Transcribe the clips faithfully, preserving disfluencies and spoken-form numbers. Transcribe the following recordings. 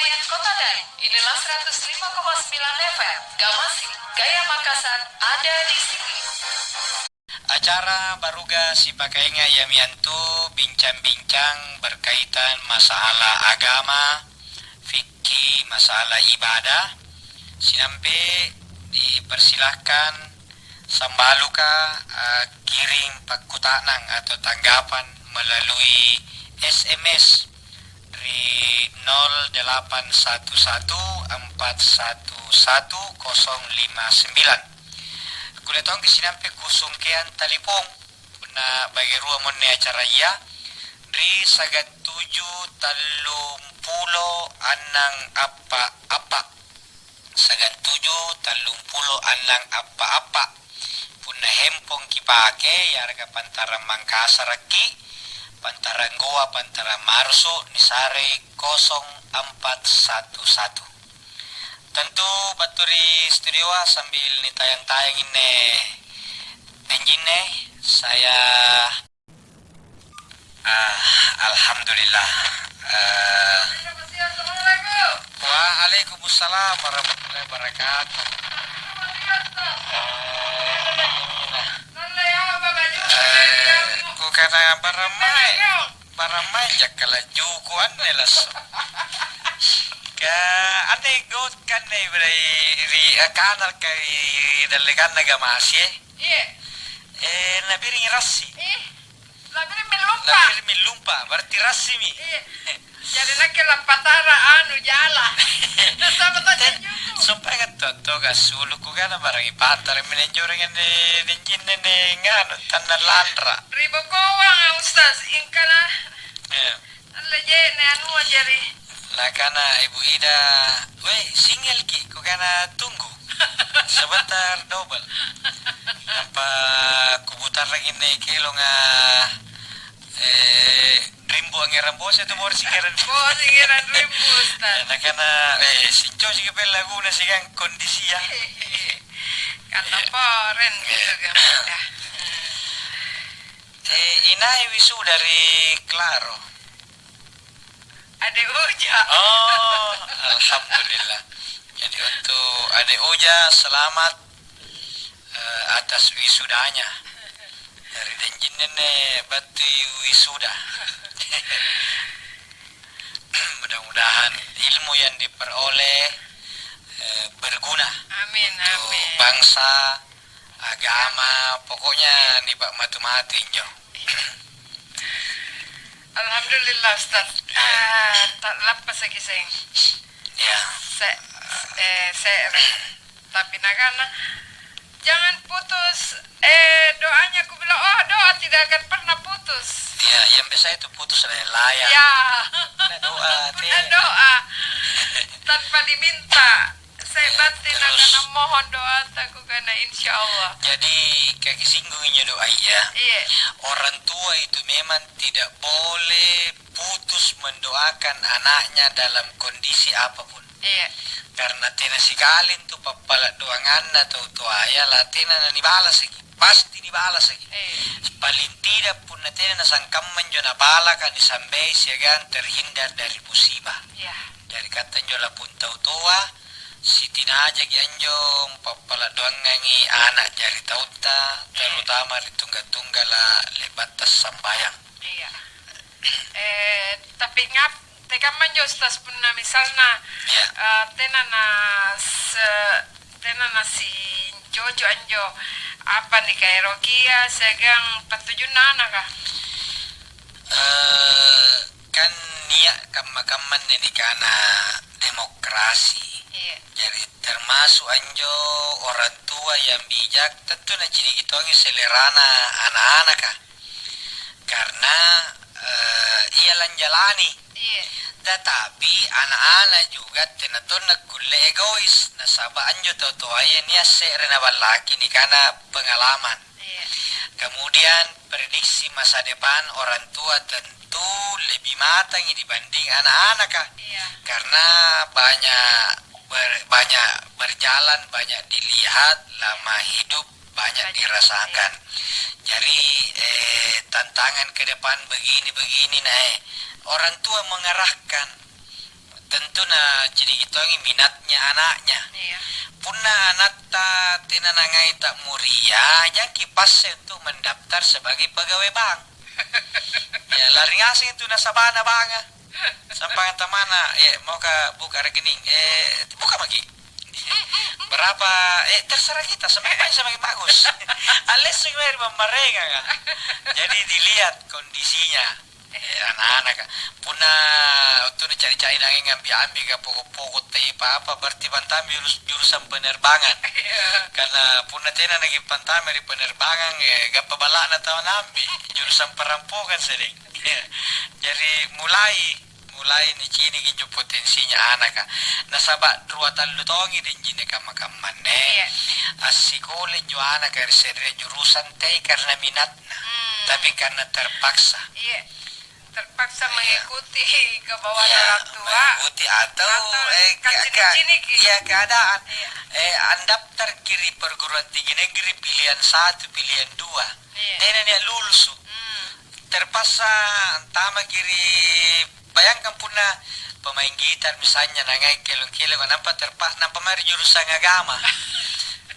Kota Dai, inilah seratus lima koma sembilan F M, Gamasi, Gaya Makassar, ada di sini. Acara baruga sipakainga iami antu bincang-bincang berkaitan masalah agama, fikih, masalah ibadah. Sinampe dipersilahkan sambaluka, eh, kiring pakkuta'nang atau tanggapan melalui S M S ri nol delapan satu satu empat satu satu kosong lima sembilan. Kulle tongki sinampe kusungkeang talipong. Punna bage rua monne acaraya, ri sagang tuju tallumpulo annang appa'-appa'. Sagang tuju tallumpulo annang appa'-appa'. Punna hempong kipake, yareka pantarang Mangkasarakki, pantarang Goa, pantarang Marusu, nisarei kosong empat satu satu. Tentu battu ri studioa sambil nitayang-tayang inne enjinne, saya, ah, alhamdulillah. Eh, waalaikumsalam warahmatullahi wabarakatuh. Eh, eh, kukana barang mae. Barang mae jakkala juku anne lasso. Ka anne got kanne ri, ri, eh, kanal ka ri dallekanna Gamasi, eh. Iya. Eh, nabiring rassi. Ih, labiring millumpa. Labiring millumpa, berarti rassimi. Iya. Jadi nakke lappatara anu jala. Nasaba tanya juku. Supaya kan tonto ga sulu kugana barang ipatara minne joreng anne nenjinne ne nganu tanna lanra. Ri bokoang, Ustaz, ingkana. Iya. Alle je'ne anua jari. Nakana Ibu Ida, "Weh, singelki?" Kukana, "Tunggu. Sebentar, double." Nampa kuputarrang inne kelonga, eh, rimbu angngerang bose tu, bore singerang. Bore singerang rimbu, Ustaz. Nakana, "Eh, sincosiki pella guna siagang kondisia." Kata poren gitu kan. Eh, inai wisuda ri Klaro? Ade Uja. Oh, alhamdulillah. Jadi untuk Ade Uja, selamat, eh, atas wisudanya. Dari Denjin Nene battui wisuda. Mudah-mudahan ilmu yang diperoleh, eh, berguna. Amin, untuk amin. Bangsa, agama, pokoknya nipa'matu-matu injo. Alhamdulillah, Ustaz. Iya. Ah, ta-, lappasaki seng. Iya. Se-, eh, se're. Tapi nakana, "Jangan putus, eh, doanya." Kubilang, "Oh, doa tidak akan pernah putus." Iya, yang biasa itu putus layang-layang. Iya. Pernah doa, pernah doa. Tanpa diminta. Saya batin nakana, "Mohon doata," kukana, "insya Allah." Jadi, kaki singgung injo doa, iya. Iya. Orang tua itu memang tidak boleh putus mendoakan anaknya dalam kondisi apapun. Iya. Karena tena sikali intu pappala' doanganna tau toaya, la tena nanibalasaki. Pasti nibalasaki. Iya. Paling tidak punna tena nasangkamma injo napalaka, nisambei siagang terhindar dari musibah. Iya. Jari katte injo lapung tau toa, sitinajaki anjo pappala' doangangi ana' jari tautta, terutama ri tungga-tunggala le'batta sambayang. Iya. Eh, tapi ngap-, tekamma injo, Ustaz, punna misalna, iya, eh, tena na se-, tena nasicoco' anjo apa nikaerokia siagang pattujunna anaka? Eh, kan nia' kamma-kamma anne nikana demokrasi. Iya. Jari termasuk anjo orang tua yang bijak tentu naciniki tongi selerana ana'-anaka. Karena, eh, ia lanjalani. Iya. Tetapi ana'-ana' juga tena tonna kulle egois, nasaba' anjo tau toaya nia' se're naballaki nikana pengalaman. Iya. Kemudian prediksi masa depan orang tua tentu lebih matangi dibanding ana'-anaka. Iya. Karena banyak ber-, banyak berjalan, banyak dilihat, lama hidup, banyak dirasakan. Jari, eh, tantangan ke depan begini-begini, nah, eh, orang tua mengarahkan. Tentu na tongi minatnya anaknya. Iya. Punna anatta tena nangai ta'muria, jangki passe untuk mendaftar sebagai pegawai bank. Ya, lari ngaseng itu nasabana banga. Sampang tamana, "Eh, mauka buka rekening?" "Eh, buka maki." "Berapa?" "Eh, terserah kita, semakin banyak semakin bagus." Alessing mae ri pammarenganga. Jadi dilihat kondisinya. Eh, anak-anaka. Punna wattunna cari-cari nangai ngambi-ambi ka poko'-poko' taipa apa, berarti pantama jurus-, jurusan penerbangan. Iya. Karena punna tena naki pantama ri penerbangan, eh, gappa bala'na tau nambi, jurusan perampokan sedeng. Iya. Jari mulai, mulai niciniki injo potensinya anaka. Nasaba' rua tallu tongi dinjine kamma-kammanne. Iya. Assikole injo anaka ri se're jurusan teai karena minatna, hmm, tapi karena terpaksa. Iya. Terpaksa, iya, mengikuti kebawaan, iya, orang tua. Mengikuti atau, atau, eh, ke-, ke-, kancini-ciniki. Iya, keadaan. Iya. Eh, andaptarki ri perguruan tinggi negeri pilihan satu, pilihan dua. Iya. Tena nia' lulusu. Hmm. Terpaksa antamaki ri, bayangkan punna pemain gitar misalnya, nangai kelong-kelong, nampa terpa-, nampa mae ri jurusan agama.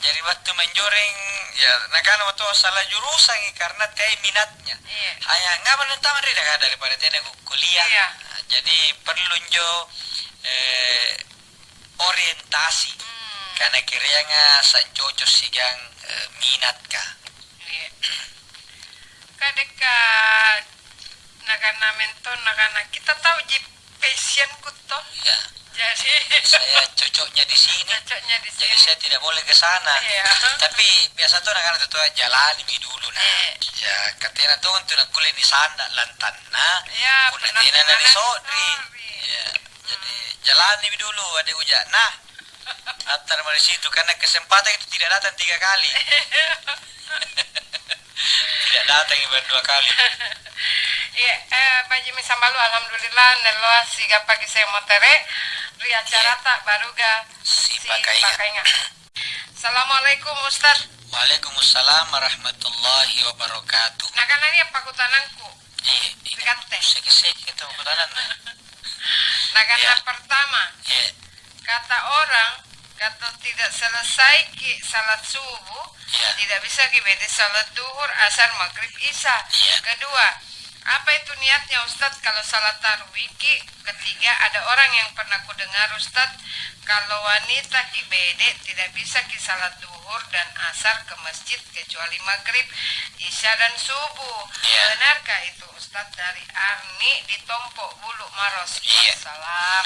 Jadi wattu manjoreng, ya, nakana matoa salah jurusangi karena teai minatnya. Iya. Hanya ngapa nantama ri, daripada tena ku-, kuliah. Iya. Nah, jadi perlu injo, eh, orientasi. Hmm. Karena kereanga sancoco sigang, eh, minatka. Iya. Kadekka nakana mentong, nakana, "Kita tahu ji passionku toh." Ya. Jadi, saya cocoknya di sini. Cocoknya di sini. Jadi saya tidak boleh ke sana. Iya. Tapi biasa tuh nakana tuh, "Jalani mi dulu, nah." Iya. Ya, katena tuh untuk nakkulle ni sanda lantanna. Iya, punna tena na ni sodri. Iya. Jadi, jalani mi dulu, Ade Uja. Nah, attara mari situ, karena kesempatan itu tidak datang tiga kali. Tidak datang ibarat dua kali. Iya, eh, Pak Jimmy Sambalu, alhamdulillah, nelloa sigappaki saya motere ri acarata baruga si Pakainga. Assalamualaikum, Ustaz. Waalaikumsalam warahmatullahi wabarakatuh. Nakana nia' pakkutanangku. Iya, iya. Ri katte. Seke-seke tau pakkutananna. Nakana pertama, iya, kata orang, kalau tidak selesaiki salat subuh, iya, tidak bisaki bede salat duhur, asar, maghrib, isya. Iya. Kedua, apa itu niatnya, Ustaz, kalau salat tarwihki? Ketiga, ada orang yang pernah kudengar, Ustaz, kalau wanita ki bede, tidak bisa ki salat duhur dan asar ke masjid kecuali maghrib, isya, dan subuh. Iya. Benarkah itu, Ustaz? Dari Arni di Tompo Bulu, Maros. Iya. Wassalam.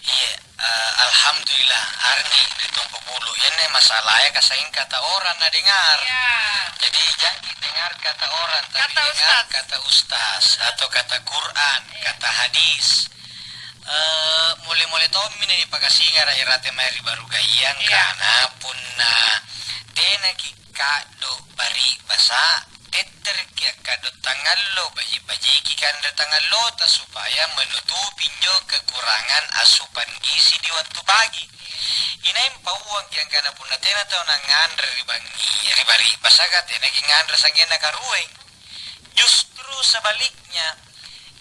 Iya, eh, alhamdulillah, Arni di Tompo Bulu. Ini masalahnya kasanging kata orang na dengar. Iya. Jadi, jangan dengar kata orang, tapi kata dengar ustaz. Kata ustaz atau kata Quran, iya, kata hadis. Eh, mole-mole tommi nih pakasingara irate mae ri barugaiang, iya, kana punna tenaki ka'do bari basa, tettereki akka'do tangallo, baji-bajiki kanre tangallota supaya menutupi injo kekurangan asupan gizi di wattu pagi. Inaeng pauangki angkana punna tena tau nangnganre ri bangngi, ri bari basaka tenaki nganre sanggenna karueng. Justru sebaliknya,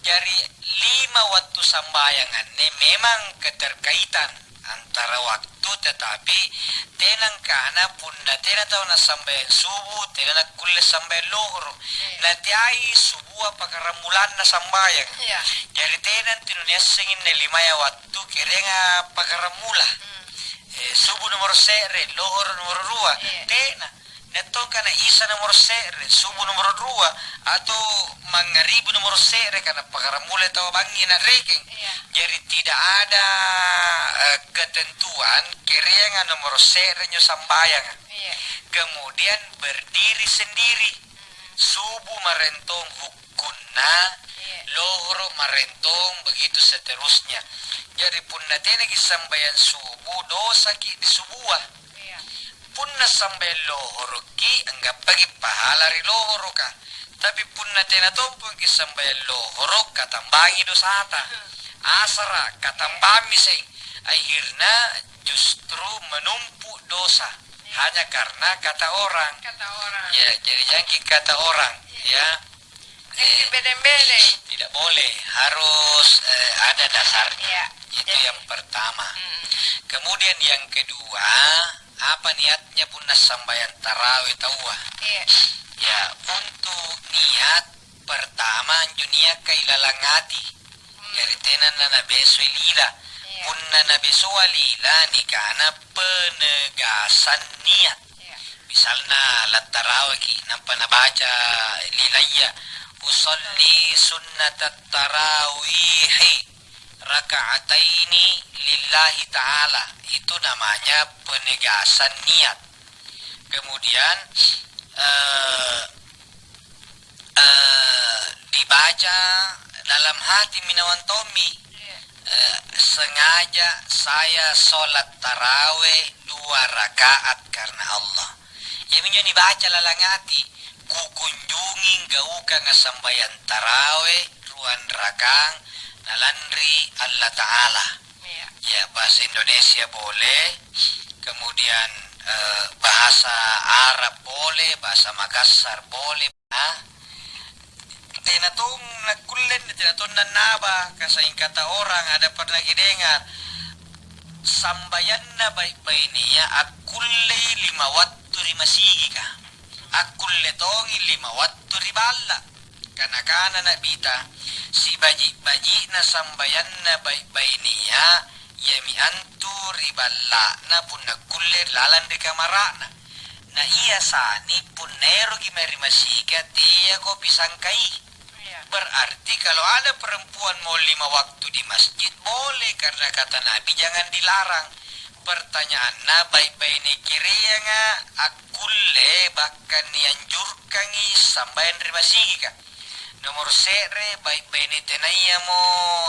jari lima wattu sambayang anne memang keterkaitan antara waktu, tetapi tena angkana punna tena tau nassambayang subuh, tena nakkulle sambayang lohoro. Iya. Nateai subua pakkarammulanna sambayang. Iya. Jari tena tuniassengi anne limaya wattu kerenga pakkarammula. Hmm. Eh, subuh nomoro se're, lohoro nomoro rua. Iya. Tena. Nia' tongka na Isa nomoro se're, subuh nomoro rua, atau mangngaribi nomoro se're, karena pakkaramulai tau bangngi na'rekeng. Iya. Jadi tidak ada, eh, ketentuan kereanga nomoro se're njo sambayanga. Iya. Kemudian berdiri sendiri. Mhm. Subuh marentong hukum. Kunna, iya, lohoro, marentong, begitu seterusnya. Jari punna tenaki sambayang subuh, dosaki di subua. Iya. Punna sambayang lohoroki, anggappaki pahala ri lohoroka. Tapi punna tena tompongki sambayang lohoro, katambangi dosata. Hmm. Asara, katambammi seng. Akhirna justru menumpuk dosa. Iya. Hanya karena kata orang. Kata orang. Ya, jadi jangki kata orang, iya, ya. Jadi, eh, bedeng-bedeng. Tidak boleh, harus, eh, ada dasarnya. Iya. Itu yang pertama. Mm. Kemudian yang kedua, apa niatnya punna sambayang tarawih taua? Iya. Ya, untuk niat pertama anjo niakka ilalang ati. Hmm. Jari tena na-, nabesoi lila. Iya. Punna nabesoa lila nikana penegasan niat. Iya. Misalna lattarawaki nampa nabaca lilaya, "Usolli sunnatat tarawihi raka'ataini lillahi ta'ala." Itu namanya penegasan niat. Kemudian, eh, eh, dibaca dalam hati minawang tommi. Iya. Eh, sengaja saya sholat taraweh dua rakaat karena Allah. Iaminjo nibaca lalang ati, "Kukunjungi gaukanga sambayang taraweh ruang rakang nalanri Allata'ala." Iya. Ya, bahasa Indonesia boleh, kemudian, eh, bahasa Arab boleh, bahasa Makassar boleh. Ah, tena tong nakkulle, tena tong nannaba, ka sa'ing kata orang ada pernah kidengar, sambayanna bai'-bainea akkullei lima wattu ri masigika, akkulle tongi lima wattu ri balla'. Kana-kana Na'bita, sibaji'-baji'na sambayanna bai'-bainea, iami antu ri balla'na punna kulle lalang ri kamara'na. Na ia sani, punna eroki mae ri masika, teako pisangkai. Iya. Berarti kalau ada perempuan mau lima waktu di masjid, boleh, karena kata Nabi, "Jangan dilarang." Pertanyaanna, bai'-baine kereanga akkulle bahkan nianjurkangi sambayang ri masigika? Nomoro se're, bai'-baine tenayamo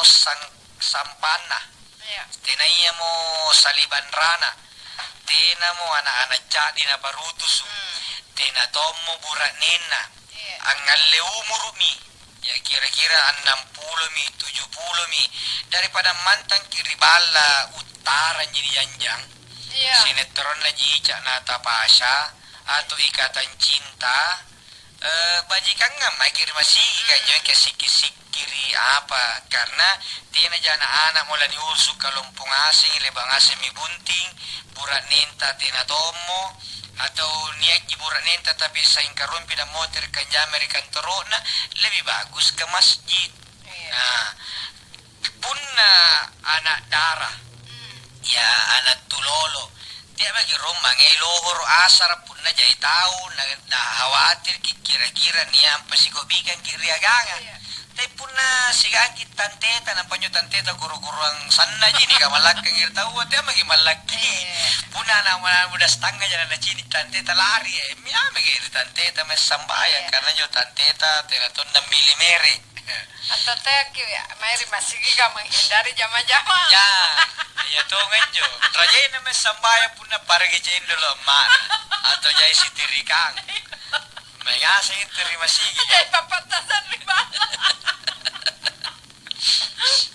sang-, sampanna. Iya. Tenayamo salibanrana, tenamo ana'-ana' ca'di naparutusu', hmm, tena tommo bura'nenna, iya, angngalle umuru'mi, ya kira-kira annang pulomi, tuju pulomi, daripada mantangki ri balla' uttaranji ri janjang, iya, sinettoronna Jica' Natapasya atau Ikatan Cinta, Eh, bajikangang maeki ri masigi, ka injo ke sikki-sikki ri apa, karena tenaja ana'-ana'mo laniurusu' kalompo ngasengi, leba ngasemmi bunting, bura'nenta tena tommo, atau niakji bura'nenta tapi saing karompi na motere' kanjama ri kantoro'na, lebih bagus ke masjid. Iya. Nah, punna ana' dara, hmm, ya, ana' tulolo, tea' maki' rommangai lohoro' asara' punna jai tau, na, na khawatirki' kira-kira nia' ampasiko'bikangki' ri aganga. Iya. Tapi punna siaganki' tanteta, nampa anjo tanteta guru-guruang sannaji, nikamallakkangi ri taua, tea' maki' mallakki. Iya. Punna ana', ana' muda sitanga jana nacini' tanteta lari, eh, miamaki' ri tanteta mae sambayang, iya, karena anjo tanteta tena tonna mili mere'. Atau teaki mae ri masigika menghindari jama-jama. Ya, iya tonga injo. Rajena mae sambayang punna pareki cendolo' amma'na atau jai sitirikang. Mae ngaseng itu ri masigi. Jai pappatasang ri balla'.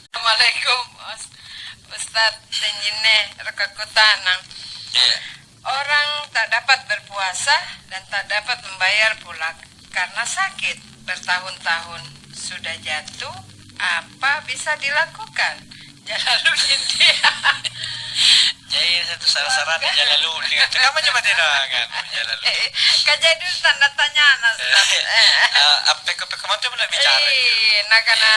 Assalamualaikum, Us-, Ustaz Tenjinne, rokakutana. Iya. Orang tak dapat berpuasa dan tak dapat membayar pula karena sakit bertahun-tahun. Sudah jatuh, apa bisa dilakukan? Jalaluddin dia. Jadi satu salah-salah Jalaluddin. Itu kamu coba tidak kan Jalaluddin. Eh, kan jadi tanda tanya, nah, Ustaz. Eh, eh. Ah, apa kau, kau mau bicara? Eh, nah, karena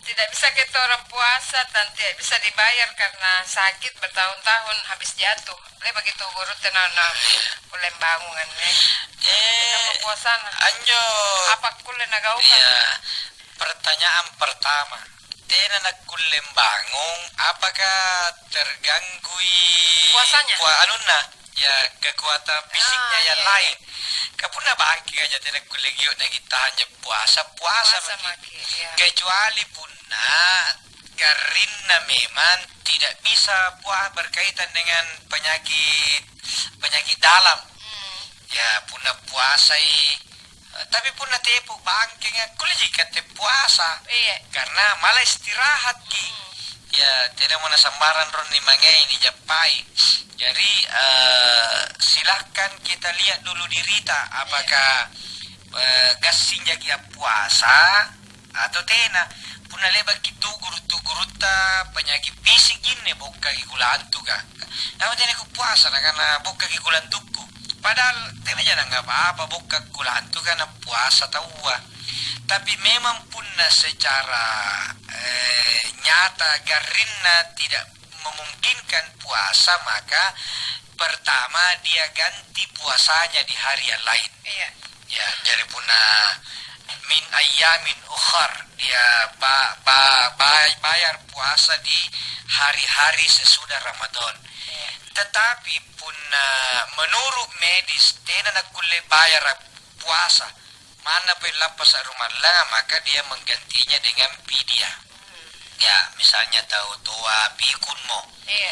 tidak bisa kita orang puasa dan tidak bisa dibayar karena sakit bertahun-tahun habis jatuh. Le'baki tu guru tena na kulle bangung anne. Eh, puasana. Anjo. Apa kulle nagaukang? Iya. Pertanyaan pertama, tena nakkulle bangung, apakah terganggui puasanya? Kua-, anunna? Ya, kekuatan fisiknya. Ah, yang iya, lain. Iya. Ka punna bangki aja tena kulle gio' nagittahan ja puasa, puasa maki. Puasa maki, iya. Kecuali punna garrinna memang tidak bisa puasa berkaitan dengan penyakit, penyakit dalam. Hmm. Ya, punna puasai, eh, tapi punna tepo bangkenga, kulleki katte puasa. Iya. Karena malah istirahatki. Hmm. Ya, tenamo nasambarang ronni mangei nijappai. Jari, eh, silahkan kita lihat dulu dirita, apakah, eh, gassing jaki appuasa atau tena. Punna le'baki tu guru-tu gurutta penyakit P C bokkaki kulantuka. Naung tena kupuasa, nakana bokkaki kulantukku. Padahal tenaja nangapa-apa bokka kulantuka napuasa taua. Tapi memang punna secara, eh, nyata garrinna tidak memungkinkan puasa, maka pertama dia ganti puasanya di hari yang lain. Iya. Ya, jadi punna min ayyamin ukhar, dia ba-, ba-, ba-, bayar puasa di hari-hari sesudah Ramadan. Iya. Tetapi punna menurut medis, tena nakkulle bayar puasa, manna pole lappasa' rumallanga, maka dia menggantinya dengan pidyah. Hmm. Ya, misalnya tau toa pikunmo. Iya.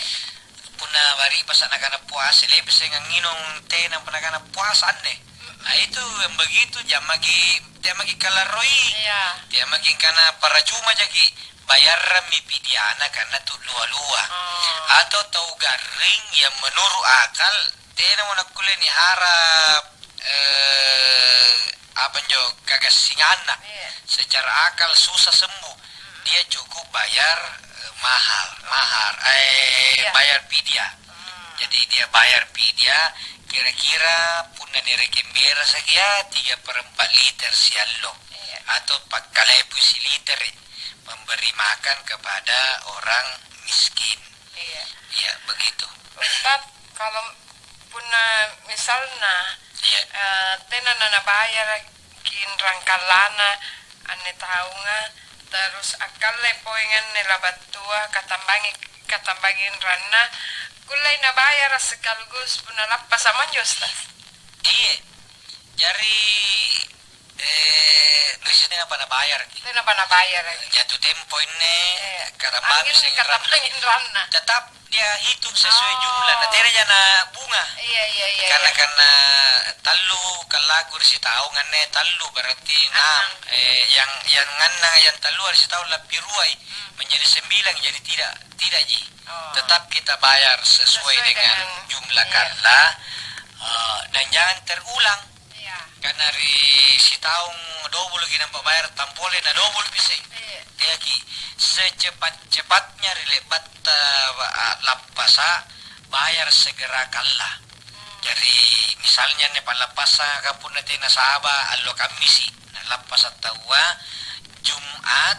Punna bari'basa' nakana puasa, le'basa' nginung teh nampa nakana puasa anne. Mm-mm. Nah, itu yang begitu, jammaki, jammaki kalarroi. Iya. Jammaki kana paracuma jaki, bayarrammi pidyana karena tu lua-lua. Oh. Atau tau garring yang menurut akal, tenamo nakkulle niharap, eh, apa njo, kagassinganna. Iya. Secara akal susah sembuh. Hmm. Dia cukup bayar, eh, mahal, mahar, eh, iya, bayar pidyah. Hmm. Jadi dia bayar pidyah, kira-kira punna nirekeng berasaki ya, tiga per empat liter siallo. Iya. Atau pakkalepui siliter, memberi makan kepada orang miskin. Iya. Iya, begitu. Ustaz, kalau punna misalna, iya, eh, tena nanabayaraki inrang kallana anne taunga, terus akkalle poeng anne labattua, katambangi, katambangi inranna, kullei nabayara sekaligus punna lappasa' manjo, Ustaz? Iya. Jari, eh, ri sining apa nabayaraki? Tenapa nabayaraki. Jatuh tempo inne, iya, katambangi, anging seng katambangi inranna. Tetap dia hitung sesuai, oh, jumlah. Na tenaja na bunga. Iya, iya, iya, karena, iya, karena tallu kallaku ri sitaung anne, tallu berarti enam. Enam. Eh, yang, yang ngannang, yang tallu ri sitaung lappi ruai, hmm, menjadi sembilan, jadi tidak, tidak ji. Oh. Tetap kita bayar sesuai, sesuai dengan, dengan jumlah, iya, kalla, eh, dan jangan terulang. Iya. Karena ri sitaung doboloki nampa bayar, tampole na dobolopi isse. Iya. Teaki, secepat-cepatnya ri le'batta, a, lappasa', bayar segera kalla. Hmm. Jari, misalnya anne pallappassanga punna tena saba', allo Kammisi', na lappasa' taua, Jumat,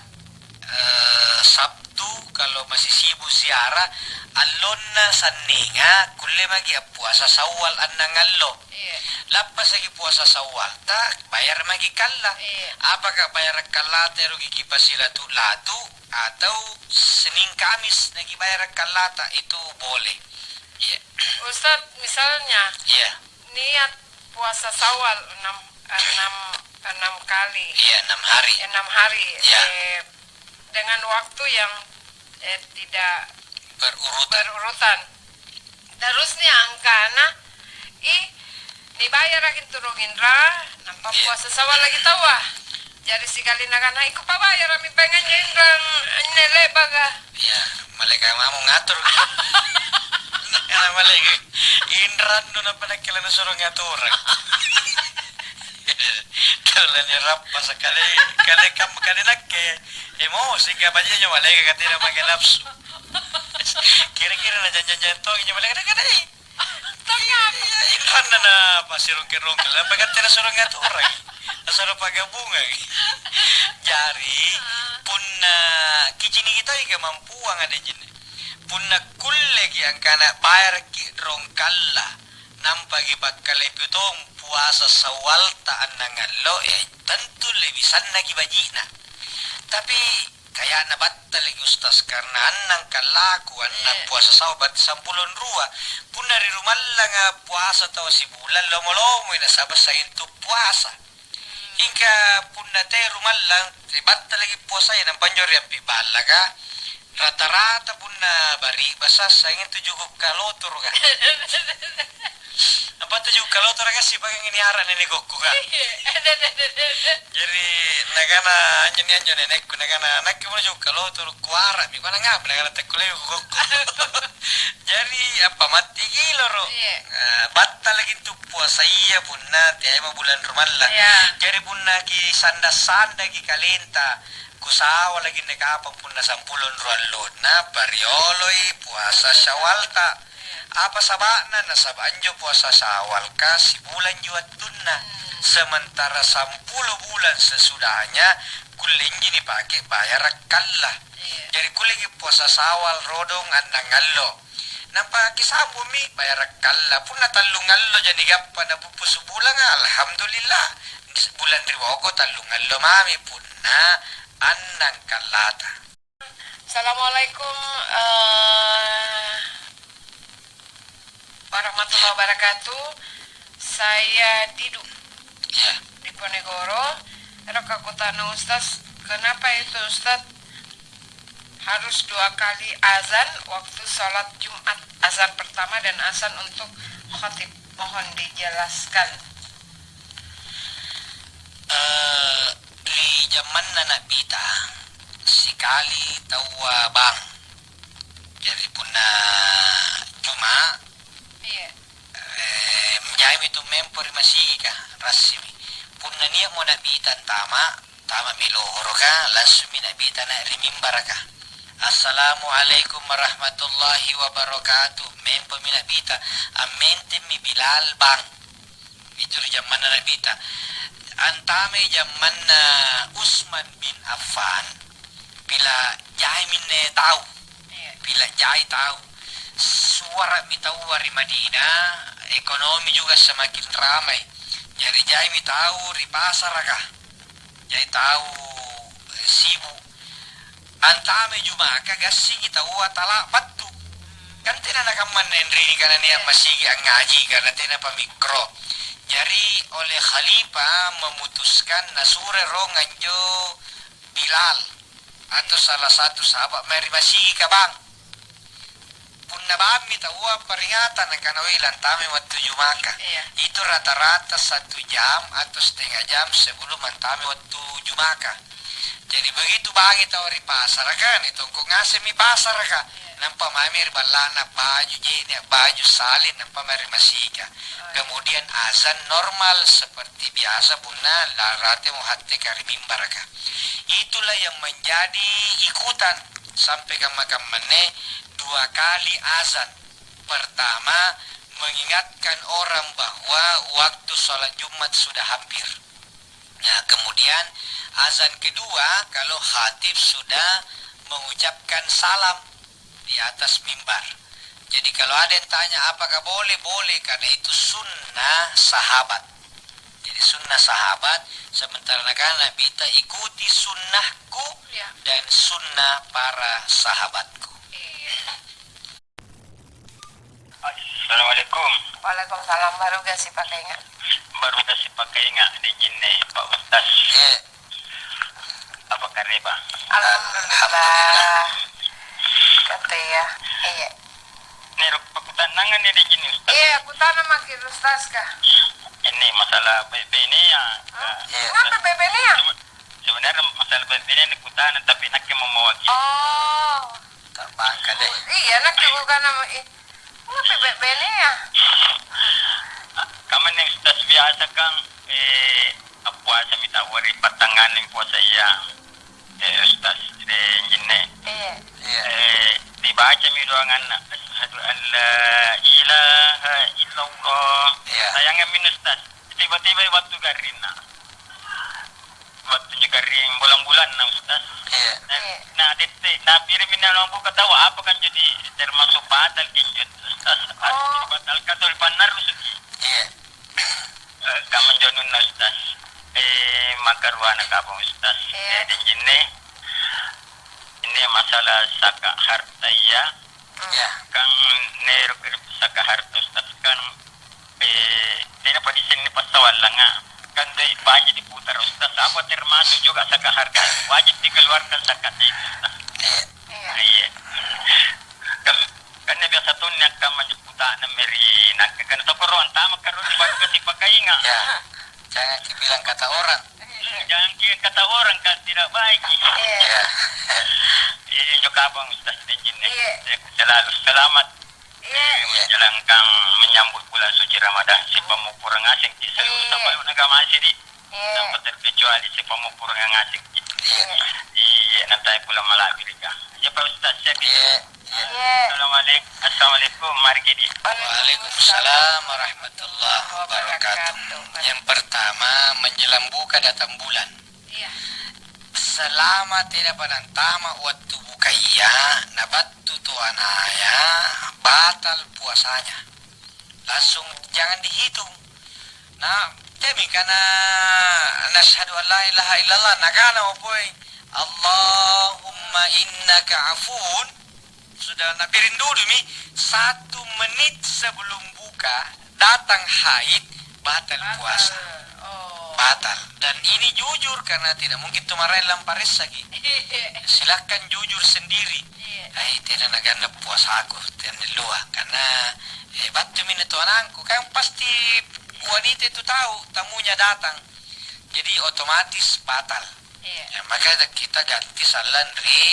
eh, Sabtu, kalau masih sibuk ziarah, allonna sannenga kulle maki' appuasa Syawal annang allo. Iya. Lappasaki puasa Syawalta, bayar maki' kalla. Iya. Apaka bayara' kallata ero kipasiratu-latu atau Senin Kamis nakibayara' kallata, itu boleh. Iya. Ustaz, misalnya, iya, niat puasa Syawal enam, enam, enam kali. Iya, enam hari. Enam hari. Iya. Eh, dengan waktu yang, eh, tidak berurutan. Berurutan. Terus nia angkana, "Ih, nibayaraki antu rong inra, nampa, iya, puasa Syawal lagi taua." Jari sikali nakana, "Iko pabayarami paeng anjo inrang anne le'baka." Iya, malaeka' mamo ngatur. Nakana malaeka', "Inrannu nampa nakke lanisuro ngaturang." Tau lanirappasa' kale, kale kam-, kale nakke. Emosi ka baji' anjo malaeka' ka tena mange nafsu. Kira-kira najanjang-janjang tongi anjo malaeka' nakana, "Ih, tangnga." Iya, inranna napasirongke-rongke, apa ka tena suro ngaturang. Nasuro pagabungang. Jari, punna kiciniki toi kemampuang ada jinne. Punna kulleki angkana bayaraki rong kalla, nampaki pakkalepi tong puasa Syawalta annang allo, eh, tentu lebi sannaki baji'na. Tapi kaya'na battalaki, Ustaz, karena annang kallaku, annang, iya, puasa Syawal berarti sampulo rua. Punna ri rumallanga puasa tau sibulang, lomo-lomoi nasaba' sa'gentu puasa. Mingka punna te rumallang, ri battalaki puasaya, nampa anjo ri ampi' ballaka, rata-rata punna bari'basa' sanging tu juku' kalotoroka. Nampa tu juku' kalotoroka sipakangi niara' nene' kokkoka. Jari nakana anjo, anjo nenekku, nakana, "Nakke mo juku' kalotoro kuara'mi." Kua, "Nangapa?" Nakana, "Takkulleai kukokko." Jari appamattiki loro. Iya. Ah, battalaki tu puasaya punna teaimo bulang rumallang. Iya. Jari punna kisanda-sandaki kalenta, Kusawalaki anne kapang punna sampulo anrua allonna, parioloi puasa Syawalta. Apa saba'na? Nasaba' anjo puasa Syawalka sibulanji wattunna, sementara sampulo bulan sesudahnya kullenji nipake bayara' kalla. Iya. Jari kulleki puasa Syawal rodong annang allo. Nampa kisambungmi bayara' kalla. Punna tallung alloja nigappa napuppusu bulanga, alhamdulillah. Bulan ri boko tallung allo mami punna annang kallata. Assalamualaikum, eh, warahmatullahi wabarakatuh. Saya Didu. Ya. Diponegoro. Ero' kakutana Ustaz, kenapa itu Ustaz harus dua kali azan waktu sholat Jumat, azan pertama dan azan untuk khatib? Mohon dijelaskan. Eh, ri jammanna Na'bita, sikali taua bang. Jari punna Juma', iya. Eh, jaimi tu mempo ri masigika, rassimi. Punna nia'mo Na'bita antama', tama'mi lohoroka, langsungmi Na'bita na ri mimbaraka. "Assalamualaikum warahmatullahi wabarakatuh." Mempomi Na'bita, ammentemmi Bilal, bang. Itu ri jammanna Na'bita. Antamai jammanna Utsman bin Affan, pila jai minne tau. Iya. Pila jai tau. Suara'mi taua ri Madinah, ekonomi juga semakin ramai. Jari jaimi tau ri pasaraka. Jai tau, eh, sibu'. Antamai Jumaka, gassingi taua tala battu. Kan tena nakamma naenrei kana nia' masigi angngaji, karena tenapa mikro. Jari oleh khalifah memutuskan nasuro rong anjo Bilal atau salah satu sahabat mae ri masigika, bang. Punna bammi taua peringatan, nakana, "Weh, lantamai wattu Jumaka." Iya. Itu rata-rata satu jam atau setengah jam sebelum antamai wattu Jumaka. Jadi begitu bangi tau ri pasaraka, nitongko ngasemmi pasaraka. Iya. Nampa maemi ri balla'na baju je'ne', baju salin, nampa mae ri masika. Oh, iya. Kemudian azan normal seperti biasa punna la-, ratemo hatteka ri mimbaraka. Itulah yang menjadi ikutan sampai kamma-kammanne dua kali azan. Pertama, mengingatkan orang bahwa waktu sholat Jumat sudah hampir. Nah, kemudian azan kedua kalau khatib sudah mengucapkan salam di atas mimbar. Jadi kalau ada yang tanya apakah boleh, boleh, karena itu sunnah sahabat. Jadi sunnah sahabat, sementara nakana Nabi, "Ikuti sunnahku, ya, dan sunnah para sahabatku." Iya. Assalamualaikum. Waalaikumsalam. Baru gak sih pakai ingat? Baru gak sih pakai ingat di jinne, Pak Ustaz. Iya. Apa kareba? Alhamdulillah. Alhamdulillah. Kata ya. Iya. Nih, ruk-, pakutannangan nih di jinne, Ustaz. Iya, kutana maki Ustaz kah? Ini masalah bebe ini ya. Hah? Iya. Kenapa bebe ini ya? Sebe-, sebenarnya masalah bebe ini kutana, tapi nakke mau mewakili. Oh. Ta'bangka deh. Iya, nakke kukana mo, ih, ngapai bebene ya? Kamanne Ustaz biasa kang, eh, appuasami tau ri pattanganna puasa iya. Eh, Ustaz, eh, jinne. Iya. Iya. Eh, dibacami doanganna, "Asyhadu an la ilaha illallah." Iya. Sayangammi Ustaz, tiba-tiba wattu garrinna. Wattunjo garring bulang-bulanna, Ustaz. Iya. Na, iya, na tette, na pirimmi na buka tau, apa kan jadi termasuk batal kinjo, Ustaz. Oh. Batal katol pannarrusuki. Iya. Eh, kamanjo anunna, Ustaz. Eh, makaruana kapang, Ustaz. Iya. Eh, dinjinne. Ini masalah zakat harta, iya. Iya. Kang nero zakat harta, Ustaz, kan, eh, tenapa disenni passawallanga. Kan doi baji diputara, Ustaz, apa termasuk juga zakat harta? Wajib dikeluarkan zakatnya itu, Ustaz. Iya. Iya. Iya. Kan, kan biasa tonni akkamma putana meri nakke kan tokoro antama karuni baru kasi pakainga. Ya. Jangan kibilang kata orang. Jangan kibilang kata orang, kan tidak baik. Iya. Iya. Iya, juga abang Ustaz Denjin nih. Iya. Ya, selalu selamat. Iya. Iya. Menjalankan menyambut bulan suci Ramadan, si pamupurang asing, di seluruh, iya, sampai negara masih di, iya, tanpa terkecuali si pamupurang asing. Iya. Iya, nanti pulang malam, Rika. Iya, Pak Ustaz, siap, ya? Iya. Iya. Assalamualaikum. Assalamualaikum, mari, Kedi. Waalaikumsalam warahmatullahi wabarakatuh. Yang pertama, menjelang buka datang bulan. Iya. Selama tena padang tama wattu bukaya, nabattu toanaya, batal puasanya. Langsung jangan dihitung. Na, temi kana, "Nasyhadu an la ilaha illallah," nakana mapoi, "Allahumma innaka afuun." Sudah napiring dudumi, satu menit sebelum buka, datang haid, batal puasa. Batal. Oh. Batal. Dan ini jujur, karena tidak mungkin tu maraeng lamparessaki. Silahkan jujur sendiri. Iya. "Ai, tena naganna puasaku, tena lua, karena, eh, battumi anne toanangku." Kan pasti wanita itu tahu tamunya datang. Jadi otomatis batal. Iya. Ya, maka kita ganti sallang ri,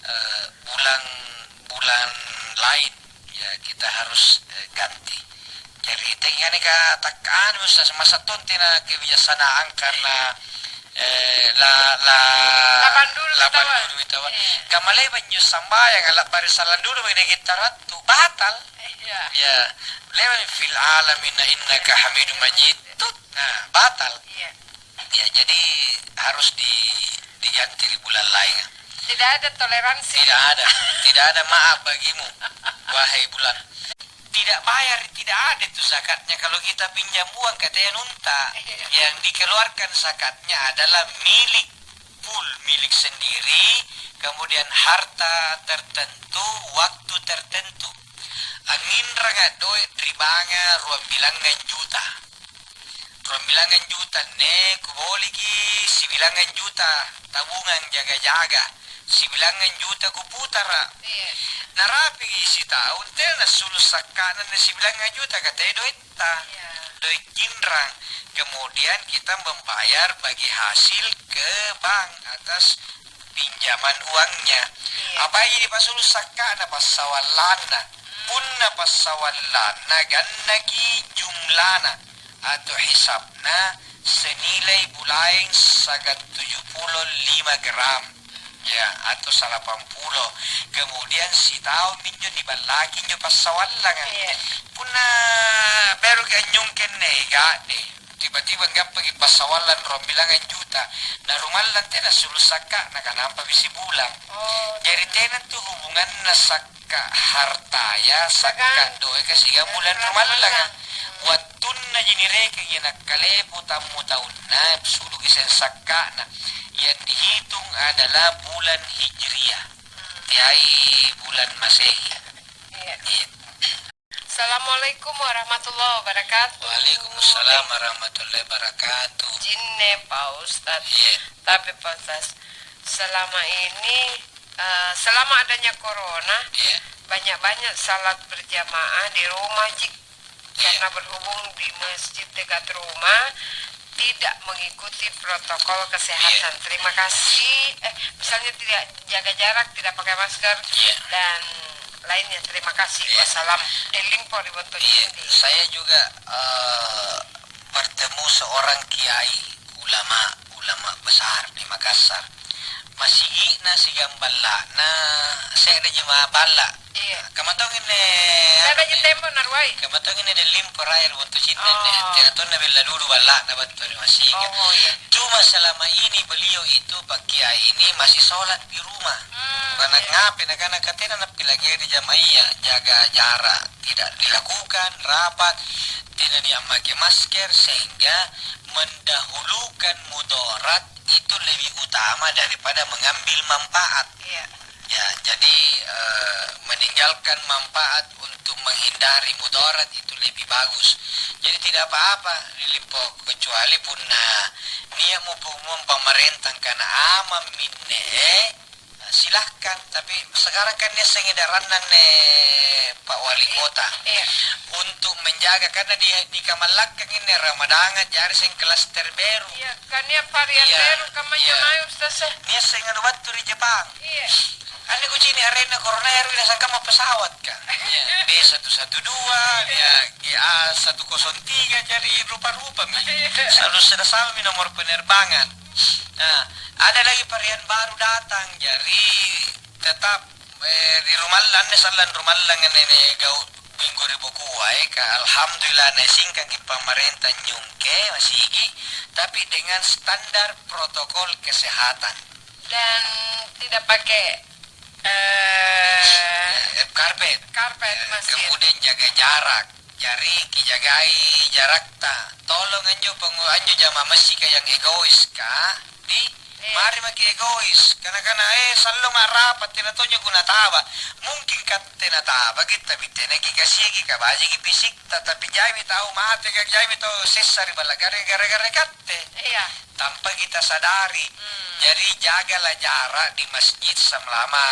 eh, bulan, bulan lain. Ya, kita harus, eh, ganti. Jari, tengngani ka takkanu, sa-, masa tonti na kebijaksanaan karena, eh, la, la, Lapang dulu lapang tawa. Dulu tawa. Iya. Kamma le'ba' injo sambayang, la'bari sallang dulu maki' nagittarattu, batal. Iya. Ya, le'ba' fil alamina innaka hamidum majid. Tut. Nah, batal. Iya. Ya, jadi harus di, diganti di bulan lain. Tidak ada toleransi. Tidak ada. Tidak ada maaf bagimu, wahai bulan. Tidak bayar, tidak ada itu zakatnya. Kalau kita pinjam uang, katanya nunta. Iya. Yang dikeluarkan zakatnya adalah milik full, milik sendiri, kemudian harta tertentu, waktu tertentu. Angnginranga doe' ri bangnga ruambilangngang juta. Ruambilangngang juta anne, kuboliki sibilangngang juta tabungang jaga-jaga, sibilangngang juta kuputara. Iya. Narapiki sitaung, tena nassulu' sakka'na anne sibilangngang juta, ka te doetta. Iya. Doe' nginrang. Kemudian kita membayar bagi hasil ke bank atas pinjaman uangnya. Iya. Apaji dipasulu' sakka'na? Passawallanna. Hmm. Punna passawallanna, gannaki jumlana atau hisabna senilai bulaeng siagang tuju pulo lima gram. Ya, atau salapang pulo. Kemudian sitaung minjo niballaki injo passawallanga. Iya. Punna beruki anynyongkenne ga'de. Tiba-tiba gappaki passawallang ruambilangngang juta, na rumallang tena sulu' sakka'na, ka nampa bisi bulang. Oh. Jari tena tu hubunganna sakka' hartaya, sakka' doeka siagang bulang rumallanga. Wattunnaji nirekeng ia nakkalepu tammu taunna, suluki siagang sakka'na. Yang dihitung adalah bulan Hijriah, teai bulan Masehi. Iya. Iya. Assalamualaikum warahmatullahi wabarakatuh. Waalaikumsalam warahmatullahi wabarakatuh. Jinne, Pak Ustadz. Iya. Tapi, Pak Ustadz, selama ini, eh, selama adanya corona, iya, banyak-banyak salat berjamaah di rumah, Jik. Iya. Karena berhubung di masjid dekat rumah, tidak mengikuti protokol kesehatan. Iya. Terima kasih. Eh, misalnya tidak jaga jarak, tidak pakai masker, iya, dan lainnya. Terima kasih. Iya. Wassalam. Elimpo ri Bonto Iya, Cindi. Saya juga, eh, bertemu seorang kiai, ulama, ulama besar di Makassar. Masigi'na siagang balla'na, se'reji ma-, balla'. Iya. Kamma tongi anne, anu, anne, tembok naruai. Kamma tongi anne Dellimpo raeng ri Bonto Cinta anne. Oh. Tena tonna bella dudu balla'na battu ri Masiga. Oh, iya. Cuma selama ini beliau itu, Pak Kiai ini, masih sholat di rumah. Hmm, bukan iya. Ngape, nakana ka tena nappilangngeri jama'ia, jaga jarak tidak dilakukan, rapat, tena niammake masker, sehingga mendahulukan mudarat itu lebih utama daripada mengambil manfaat. Iya. Ya, jadi, eh, meninggalkan manfaat untuk menghindari mudarat itu lebih bagus. Jadi tidak apa-apa, Lilipo, kecuali punna nia'mo pengumuman pamarentang kana amang minne, eh, silahkan. Tapi sekarang kan nia' seng edaranna anne Pak Wali Kota. Iya. Untuk menjaga, karena di, dikamallakkang anne Ramadanga, jari seng klaster beru. Iya, kan nia' varian beru, kamma jamaah, Ustaz, eh. Nia' seng anu battu ri Jepang. Iya. Anne kucini' arenna corona ero, nasangkamma pesawat, ka. Iya. B satu satu dua, iya, G A satu kosong tiga, jari rupa-rupami. Iya. Selalu sada samami nomor penerbangan. Nah, ada lagi varian baru datang, jari tetap, eh, ri rumallang, anne sallang rumallang anne nia' gau' minggu ri bukua, eh, ka alhamdulillah naisingkangki pamarenta nyungke masigi, tapi dengan standar protokol kesehatan. Dan tidak pakai, eh, karpet. Karpet. Ya, masjid. Kemudian jaga jarak. Jari kijagai jarakta. Tolong anjo pengu-, anjo jamaah masjidka yang egoiska, di, iya, mari maki egois. Kana-kana, eh, sallo ma'rapa, tena tonjo kunataba. Mungkin ka tena tabaki, tapi tena kikasiaki, kabajiki fisikta, tapi jaimi tau mate, ka jaimi tau sessa ri balla' gare-, gara-gara katte. Iya. Tanpa kita sadari. Hmm. Jadi, jagalah jarak di masjid selama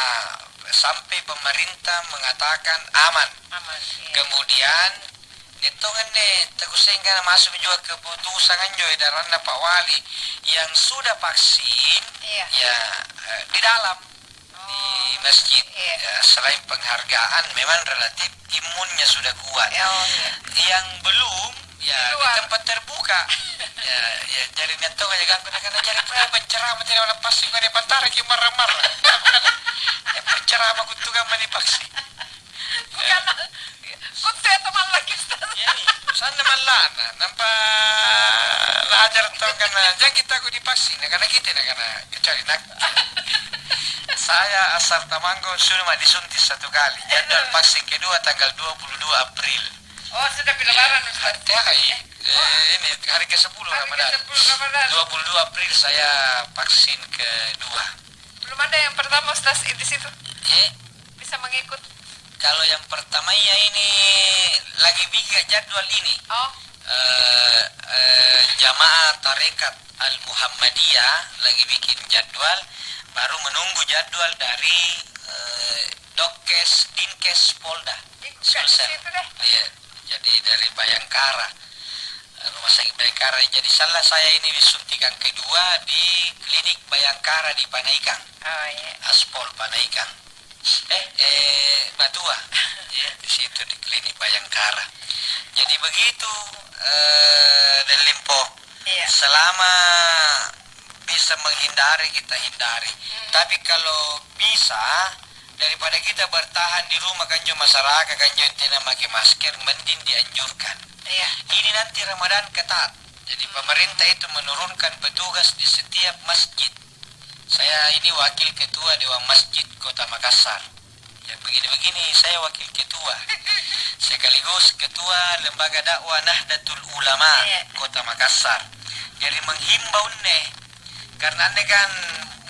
sampai pemerintah mengatakan aman. Aman, iya. Kemudian, nia' tong anne takussengi kana masuk juga keputusan anjo edaranna Pak Wali yang sudah vaksin, iya, ya, eh, di dalam, di, oh, masjid. Iya. Ya, selain penghargaan, memang relatif imunnya sudah kuat. Oh, iya. Yang belum, ya, di, di luar, tempat terbuka. Ya, ya, jari nia' tong aja ganggu, nakana, "Jari pura penceramah tidak ada pasti, kau dia pantaraki marah-marah." Ya, penceramah kutu kan mani vaksin. Bukan, kutu ya teman lagi, Ustaz. Iya, nih, sana malana, nampa lajar tong kana, "Jangan kita aku divaksin," nakana kita, nakana, kecuali nak. Saya asal Tamanggo sudah mah disuntik satu kali. Jadwal vaksin kedua tanggal dua puluh dua April. Oh, sudah pi Lebaran, Ustaz? Hati-, hai. Eh, ini hari kesepuluh Ramadan. Hari kesepuluh Ramadan. Dua puluh dua April saya vaksin kedua. Belum ada yang pertama, Ustaz, di situ? Eh? Bisa mengikut? Kalau yang pertama iya ini lagi bikin jadwal ini. Oh. Eh, eh, jamaah tarekat Al-Muhammadiyah lagi bikin jadwal, baru menunggu jadwal dari, eh, Dokkes, Dinkes Polda. Ikut ke Sulsel. Situ deh. Iya, jadi dari Bayangkara, Rumah Sakit Bayangkara. Jadi salah saya ini suntikan kedua di Klinik Bayangkara di Panaikang. Oh, iya. Aspol Panaikang. Eh, eh, Batua. Iya, di situ di Klinik Bayangkara. Jadi begitu, eh, Dellimpo. Iya. Selama bisa menghindari, kita hindari. Hmm. Tapi kalau bisa, daripada kita bertahan di rumah, kanjo masyarakat, kanjo tena make masker, mending dianjurkan. Iya. Ini nanti Ramadan ketat. Jadi, hmm, pemerintah itu menurunkan petugas di setiap masjid. Saya ini wakil ketua Dewan Masjid Kota Makassar. Ya, begini-begini, saya wakil ketua. Sekaligus ketua Lembaga Dakwah Nahdlatul Ulama, iya, Kota Makassar. Jadi, menghimbau anne, karena anne kan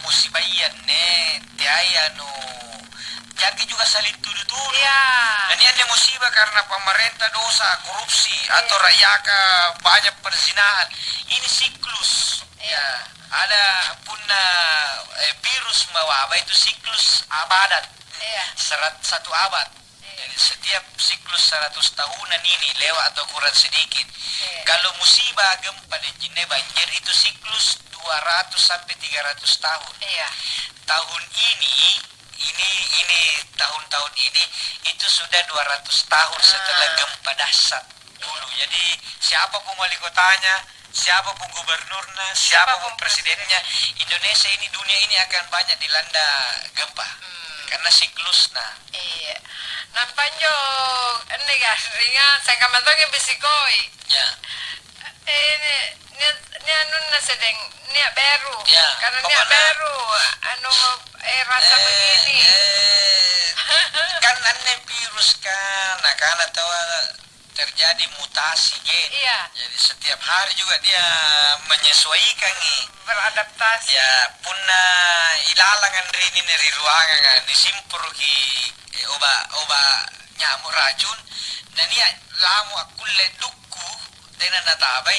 musibah iya anne, teai anu, jaki juga saling tudu-tudu. Iya. Dan iya anne musibah karena pemerintah dosa, korupsi, iya, atau rakyaka banyak perzinahan. Ini siklus. Iya. Ya, ada punna, eh, virus mawabah itu siklus abadan. Iya. Serat-, satu abad. Iya. Jadi, setiap siklus seratus tahunan ini lewat atau kurang sedikit. Iya. Kalau musibah gempa dan jinne banjir itu siklus dua ratus sampai tiga ratus tahun. Iya. Tahun ini, ini, ini tahun-tahun ini itu sudah dua ratus tahun setelah, ah, gempa dahsyat dulu. Jadi, siapapun wali kotanya, siapapun gubernurna, siapapun presidennya, Indonesia ini, dunia ini akan banyak dilanda gempa. Hmm. Karena siklusna. Iya. Nampa anjo, anne ga, ringa, sangkamma tongi bisikoi. Ya. Ini, nia-, nia anunna sedeng, nia beru. Ya, karena nia pokoknya beru, anu, eh, rasa, eh, begini. Eh, kan anne virus kan, nakana taua terjadi mutasi gen. Iya. Jadi setiap hari juga dia menyesuaikangi. Beradaptasi. Ya, punna ilalang anrinni ri ruanganga, nisimpuruki, eh, oba-, oba nyamuk racun, na nia' lamu akkulle dukku, tena natabai,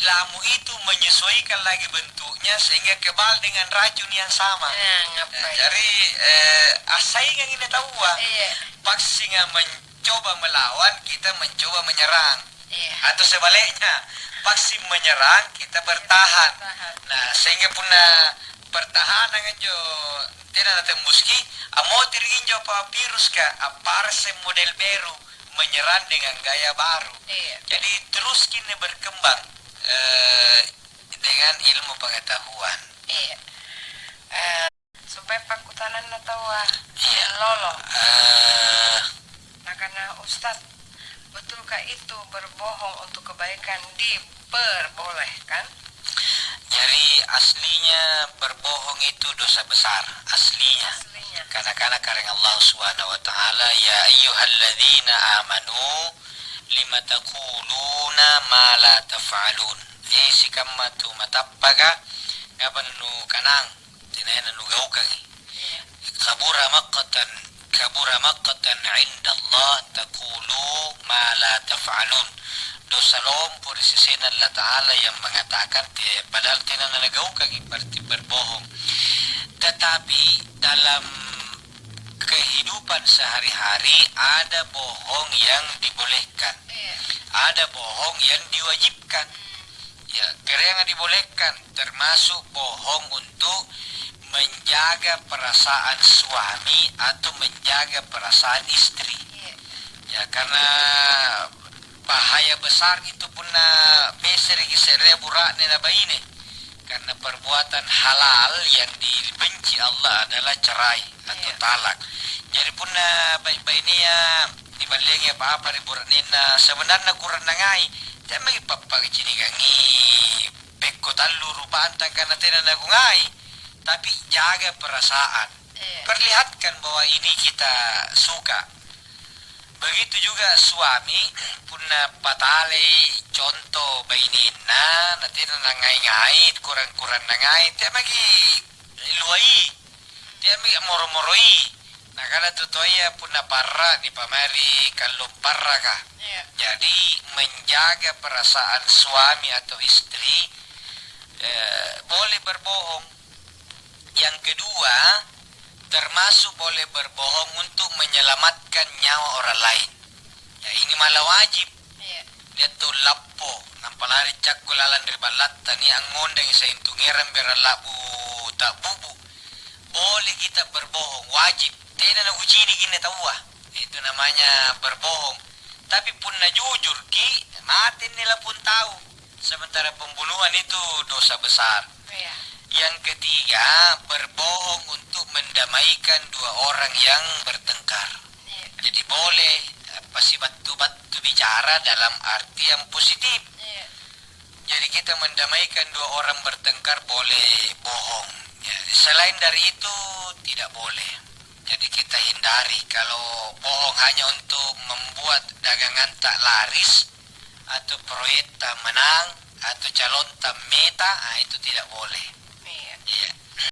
lamu itu menyesuaikan lagi bentuknya sehingga kebal dengan racun yang sama. Eh, ngapain? Nah, jari, eh, assaingangi anne taua. Iya. Vaksinga mencoba melawan, kita mencoba menyerang. Iya. Atau sebaliknya, vaksin menyerang, kita bertahan. Bertahan. Nah, sehingga punna pertahanan anjo tena natembuski, ammoteri injo apa viruska, apparesseng model beru, menyerang dengan gaya baru. Iya. Jadi, terus kinne berkembang. Eh, dengan ilmu pengetahuan. Iya. Eh, supaya pakkutananna taua, iya, lolo. Eh. Nakana, "Ustaz, betulkah itu berbohong untuk kebaikan diperbolehkan?" Jadi, aslinya berbohong itu dosa besar, aslinya. Aslinya. Karena, karena kareng Allah Subhanahu wa Ta'ala, "Ya ayyuhalladzina amanu, lima taquluna ma la taf'alun." Eh, sikamma tu matappaka, ngapa nukanang? Tenaya nanugaukangi. Iya. Kabura maqtan, kabura maqtan indallah taqulu ma la taf'alun. Dosa lompo ri sesena Allata'ala yang mengatakan te-, padahal tena nanagaukangi berarti berbohong. Tetapi dalam kehidupan sehari-hari ada bohong yang dibolehkan. Iya. Ada bohong yang diwajibkan. Ya, kereanga dibolehkan, termasuk bohong untuk menjaga perasaan suami atau menjaga perasaan istri. Iya. Ya, karena bahaya besar itu punna besereki se'rea bura'ne na baine. Karena perbuatan halal yang dibenci Allah adalah cerai atau, iya, talak. Jadi punna bai-, bainea niballeangi apa-apa ri bura'nenna, sebenarna kurang nangai, teamaki pappakacinikangi pekko tallu rupang tangkana tena nakungai, tapi jaga perasaan. Iya. Perlihatkan bahwa ini kita suka. Begitu juga suami, punna patalei contoh bainenna, na tena nangai-ngai, kurang-kurang nangai, teamaki luai, teami moro-moroi. Nakana tu toaya punna parra nipamai ri kallong parraka. Iya. Jadi, menjaga perasaan suami atau istri, eh, boleh berbohong. Yang kedua, termasuk boleh berbohong untuk menyelamatkan nyawa orang lain. Ya, ini malah wajib. Iya. Nia' tau lappo, nampa lari cakku lalang ri ballatta, nia' angngondang saintu ngerang berang la'bu ta'bubu. Boleh kita berbohong, wajib. Tena nakuciniki anne taua. Itu namanya berbohong. Tapi punna jujurki, mate anne lapung tau. Sementara pembunuhan itu dosa besar. Iya. Yang ketiga, berbohong untuk mendamaikan dua orang yang bertengkar. Iya. Jadi boleh, eh, pasibattu-battu bicara dalam arti yang positif. Iya. Jadi kita mendamaikan dua orang bertengkar boleh bohong. Ya, selain dari itu tidak boleh. Jadi kita hindari kalau bohong hanya untuk membuat daganganta laris, atau proyekta menang, atau calonta meta, ah, itu tidak boleh.